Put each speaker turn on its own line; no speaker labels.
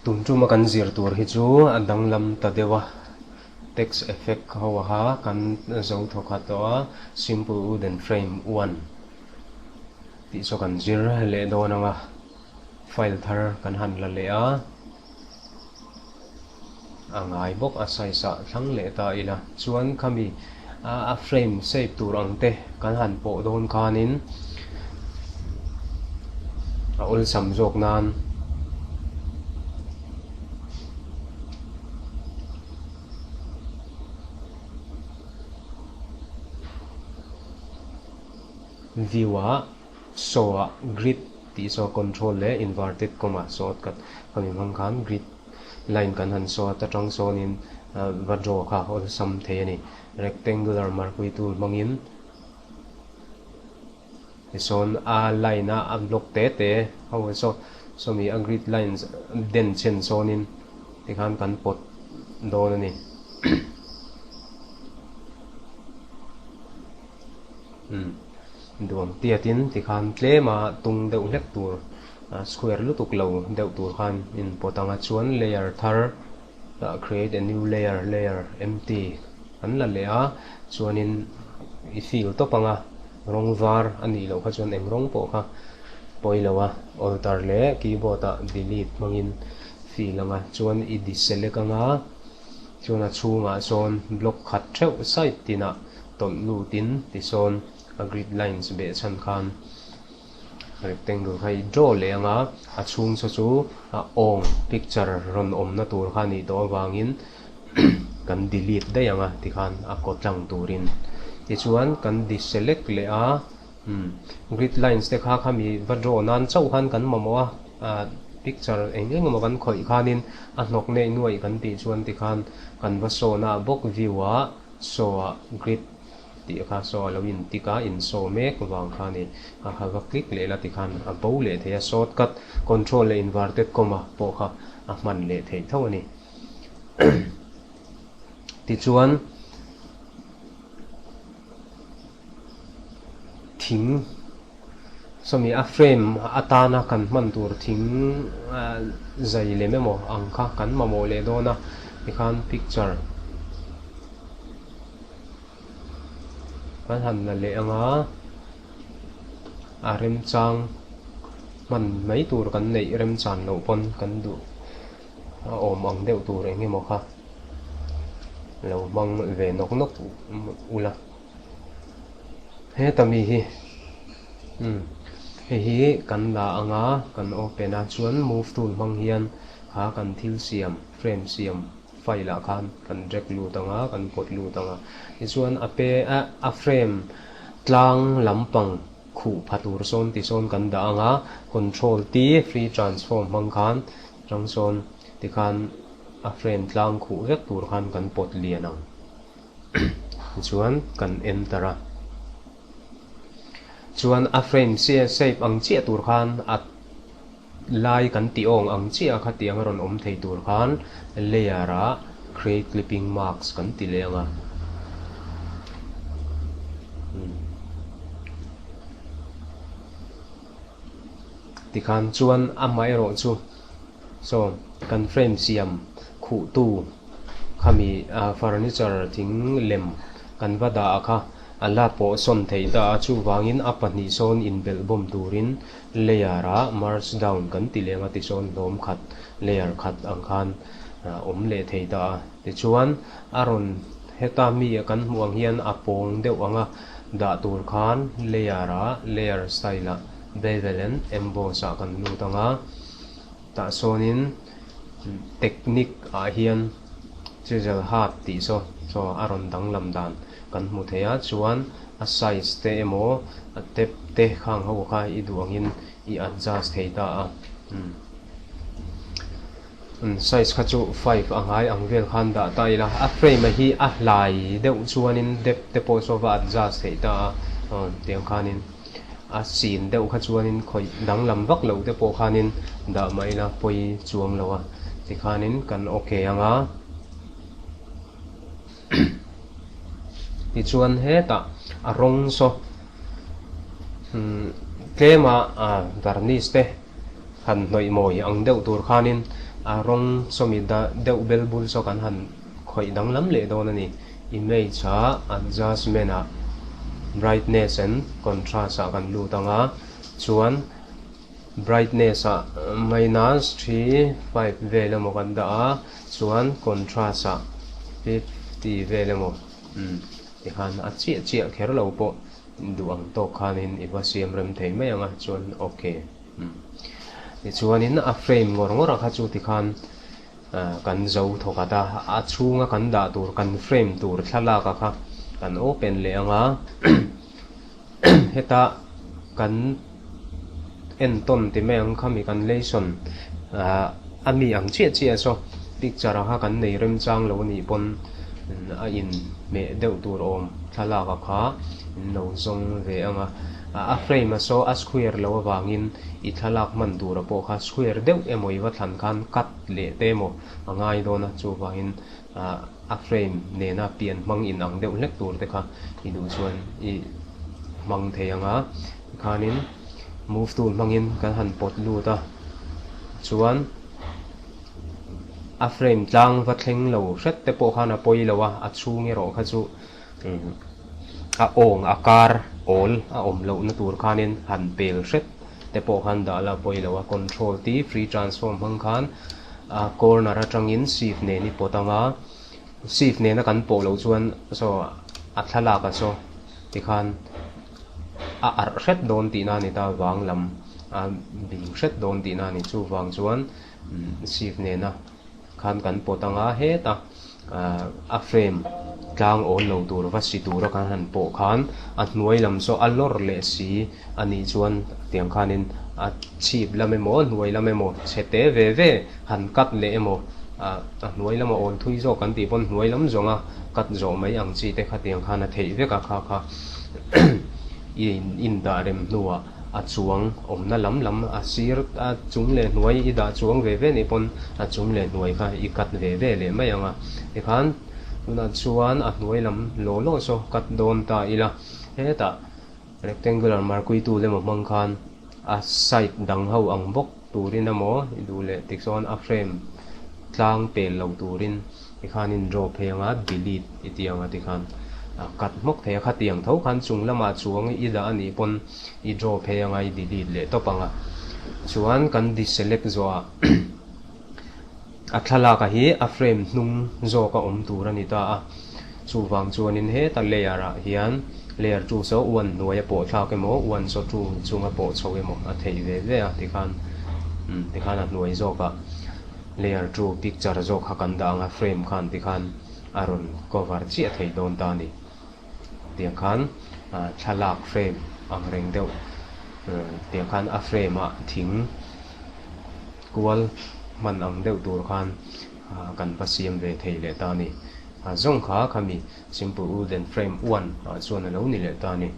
Tun tuma kan zir tur hi chu a danglam ta deuh a, text effect ho kha kan zo thawkhat tawh a, simple wooden frame one tih chu kan zir leh dawn ang a, file thar kan han la leh a, a ngai bawk a size ah thlang leh ta ila chuan khami a frame shape tur ang te kan han pawh dawn khanin a awlsam zawk nan view ah saw ah grid tih saw control leh inverted comma shortcut khami hmang khan grid line kan han saw a ta tang sawnin va draw kha awlsam thei a ni. Rectangular marquee tool hmangin tisawn a line a a block te te ho saw sawmi a grid lines den chhen sawnin tikhan kan pawt dawn a ni. Umm duang tiatin tikhan tlema tung deuh hlek tur square lutuk lo deuh tur khan in pawt ang a chuan layer thar ah create a new layer layer empty an la leh a chuanin i fill tawp ang a rawng var a nih loh kha chuan eng rawng pawh kha pawi lo a alter leh keyboard ah delete hmangin fill ang a chuan i deselect ang a. Chuan a chhungah sawn block khat theuh side tinah tawlh lutin tisawn a grid lines beh chhan khan rectangle kha i draw leh ang a, a chhung saw chu a awng picture rawn awmna tur kha a nih tawh avangin kan delete daih ang a tikhan a kaw tlang turin. Tichuan kan deselect leh a, Umm grid lines te kha khami va draw nan chauh khan kan mamawh a, ah picture eng eng emaw kan khawih khanin a hnawk neih nuaih kan tih chuan tikhan kan va sawn a bawk view ah saw ah grid tih kha saw a lo in tick a in saw mek vang kha a ni a kha va click leh la tikhan a bo leh thei a shortcut control leh inverted comma pawh kha a hman leh theih tho a ni tichuan. Thing sawmi a frame atana kan hman tur thing zai lem emaw ang kha kan mamawh leh dawn a tikhan picture kan han la leh ang a a remchang hman mai tur kan neih remchan loh pawn kan duh a awm ang deuh tur eng emaw kha lo hmang ve nawk nawk ula. Heta mi hi umm hei hi kan la ang a kan open a chuan move tool hmang hian kha kan thil siam frame siam file ah khan kan drag lut ang a kan pawt lut ang a tichuan a pe a a frame tlang lampang khuh pha tur sawn ti sawn kan dah ang a control T free transform hmang khan tang sawn tikhan a frame tlang khuh vek tur khan kan pawt lian ang. Tichuan kan enter a, chuan a frame shape ang chiah tur khan a lai kan tih awng ang chiah kha tiang a rawn awm thei tur khan layer ah create clipping mask kan ti leh ang a. Tikhan chuan amaherawh chu Saw kan frame siam khuhtu khami furniture thing lem kan va dah a kha a la pawh sawn theih ta a, chuvangin a pahnih sawn inbelh bawm turin layer ah merge down kan ti leng a tisawn hlawm khat layer khat ang khan a awm leh thei ta a. Tichuan a rawn heta mi kan hmuh ang hian a pawng deuh anga dah tur khan layer ah layer style ah bevel and emboss ah kan lut ang a. Tah sawnin technique ah hian chisel hard tih saw chaw a rawn danglam dan kan hmu thei a, chuan a size te emaw a depth te khang ho kha i duh angin i adjust thei ta a. Umm size kha chu five a ngai ang vel khan dah ta ila, a frame a hi a hlai deuh chuanin depth te pawh saw va adjust theih ta a, tiang khanin. A chin deuh kha chuanin khawih danglam vak loh te pawh khanin dah mah ila pawi chuang lo a, tikhanin kan okay ang a. Tichuan hetah a rawng saw tlema varnish te han hnawih mawi ang deuh tur khanin A rawng sawmi deuh bel bul saw kan han khawih danglam leh dawn a ni. Image ah adjustment ah brightness and contrast ah kan lut ang a, chuan brightness ah minus 35 vel emaw kan dah a, chuan contrast ah 50 vel emaw umm tikhan a chiah chiah kher lo pawh duh ang tawk khanin i va siam rem thei mai ang a, chuan ok umm tichuanin a frame ngawr ngawr ah kha chu tikhan kan zo thawkhat a, a chhunga kan dah tur kan frame tur thlalak ah kha kan open leh ang a, heta kan entawn ti mai ang khami kan lesson a mi ang chiah chiah saw picture ah kha kan nei remchang lo anih pawn a inhmeh deuh tur awm thlalak ah kha in lo zawng ve ang a, a frame ah saw a square lo avangin i thlalak hman tura pawh kha square deuh emaw i va thlan khan cut leh te emaw a ngai dawn a, chuvangin a frame nena pian hmang in ang deuh hlek tur te kha i duh chuan i hmang thei ang a, tikhanin move tool hmangin kan han pawt lut a, chuan a frame tlang va thleng lo hret te pawh khan a pawi lo a, a chhung erawh kha chu a awng a kar awl a awm lohna tur khanin han pel hret te pawh khan dah la pawi lo a, control T free transform hmang khan a corner atangin shift nen i pawt ang a, shift nena kan pawh loh chuan saw a thlalak a saw tikhan a arh hret dawn tihna a ni ta vang lam a bing hret dawn tihna a ni chuvang chuan shift nena khan kan pawt ang a, heta a frame tlang awl lo tur va si tura kan han pawh khan a hnuai lam saw a lawr leh si a nih chuan tiang khanin a chhip lam emaw a hnuai lam emaw chhe te ve ve han cut leh emaw a hnuai lama awl thui zawk kan tih pawn hnuai lam zawnga cut zawh mai ang chi te kha tiang khan a theih vek a kha kha i indah rem hnuah A chuang awmna lam lam a sir a chung leh hnuai i dah chuang ve ve nih pawn a chung leh hnuai kha i cut ve ve leh mai ang a. Tikhan tunah chuan a hnuai lam law law saw cut dawn ta ila hetah rectangular marquee tool emaw hmang khan a side dang ho ang bawk turin emaw i duh leh tiksawn a frame tlang pel lo turin Tikhanin draw phei anga delete i ti anga tikhan a cut hmawk thei a, khatiang tho khan chung lamah chuang i dah anih pawn i draw phei anga i delete leh tawp anga chuan kan deselect zawhah a thlalak a hi a frame hnung zawk a awm tur a ni ta a, chuvang chuanin heta layer ah hian layer two saw one hnuai a pawh thlak emaw one saw two chunga pawh chho emaw a theih ve ve a tikhan tikhan a hnuai zawkah. Layer two picture zawk kha kan dah ang a, frame khan tikhan a rawn cover chiah thei dawn ta a ni. Tiang khan thlalak frame ang reng deuh tiang khan a frame ah thing kual hman ang deuh tur khan kan va siam ve thei leh ta a ni. A zawng kha khami simple wooden frame one ah chuan a lo ni leh ta a ni.